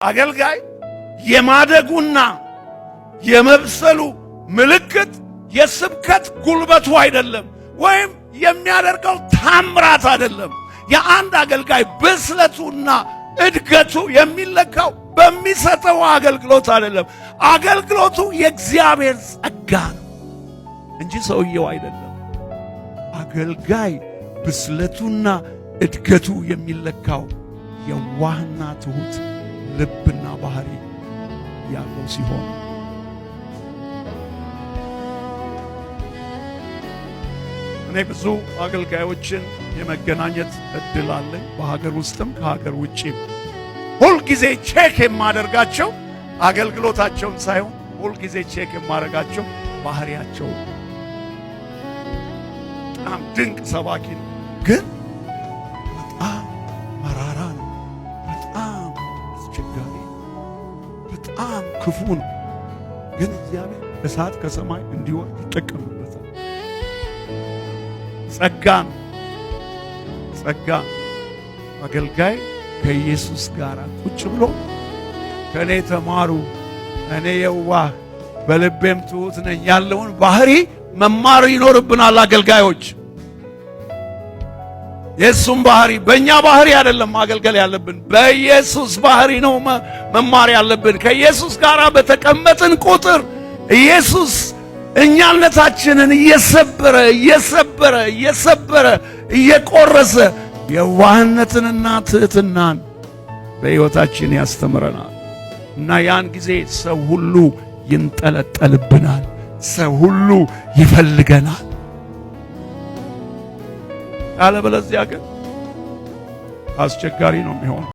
አገልጋይ የማደጉና የመብሰሉ ምልክት የስብከት ጉልበቱ አይደለም፣ ወይም የሚያደርገው ታምራት አይደለም። የአንድ አገልጋይ ብስለቱና እድገቱ የሚለካው በሚሰጠው አገልግሎት አይደለም። አገልግሎቱ የእግዚአብሔር ጸጋ ነው እንጂ ሰውየው አይደለም። አገልጋይ ብስለቱና እድገቱ የሚለካው የዋህና ትሁት ልብና ባህሪ ያለው ሲሆን፣ እኔ ብዙ አገልጋዮችን የመገናኘት እድል አለኝ፣ በሀገር ውስጥም ከሀገር ውጭም። ሁልጊዜ check የማደርጋቸው አገልግሎታቸውን ሳይሆን ሁልጊዜ check የማደርጋቸው ባህሪያቸው። በጣም ድንቅ ሰባኪ ነው፣ ግን በጣም መራራ ነው። በጣም አስቸጋሪ፣ በጣም ክፉ ነው። ግን እግዚአብሔር እሳት ከሰማይ እንዲወርድ ይጠቀምበታል። ጸጋ ነው። ጸጋ አገልጋይ ከኢየሱስ ጋር ቁጭ ብሎ ከእኔ ተማሩ፣ እኔ የዋህ በልቤም ትሑት ነኝ ያለውን ባህሪ መማር ይኖርብናል። አገልጋዮች የእሱም ባህሪ፣ በእኛ ባህሪ አይደለም ማገልገል ያለብን፣ በኢየሱስ ባህሪ ነው መማር ያለብን። ከኢየሱስ ጋር በተቀመጥን ቁጥር ኢየሱስ እኛነታችንን እየሰበረ እየሰበረ እየሰበረ እየቆረሰ የዋህነትንና ትሕትናን በሕይወታችን ያስተምረናል እና ያን ጊዜ ሰው ሁሉ ይንጠለጠልብናል። ሰው ሁሉ ይፈልገናል። ያለበለዚያ ግን አስቸጋሪ ነው የሚሆነው።